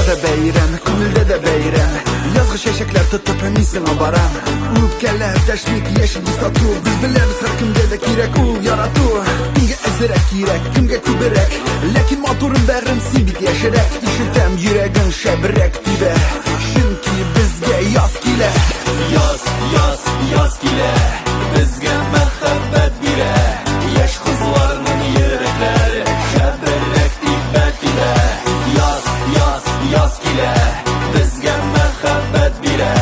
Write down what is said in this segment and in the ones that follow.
Башта да бәйрәм, күңелдә дә бәйрәм. Язгы чәчәкләр тотып мин сиңа барам. Үпкәләп дәшмик, яшибез тату. Без беләбез, һәркемгә дә кирәк ул ярату. Кемгә әзерәк кирәк, кемгә күбрәк. Ләкин матурым, бәгърем, син бит яшерәк. Ишетәм, йөрәгең шәбрәк тибә. Чөнки безгә яз килә. Яз, яз, яз килә, безгә мәхәббәт бирә. Яшь кызларның йөрәкләре шәбрәк тибә, тибә. Яз, яз, яз килә, безгә мәхәббәт бирә.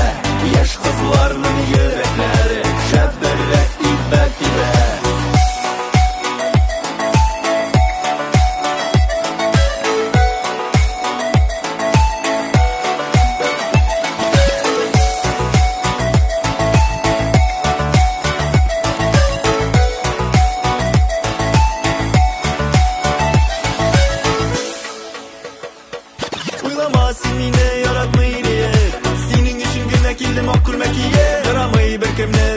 Яшь кызларның йөрәкләре шәбрәк тибә, тибә. Уйлама син мине яратмый диеп. Синең өчен генә килдем ак күлмәк киеп. Ярамый беркемне.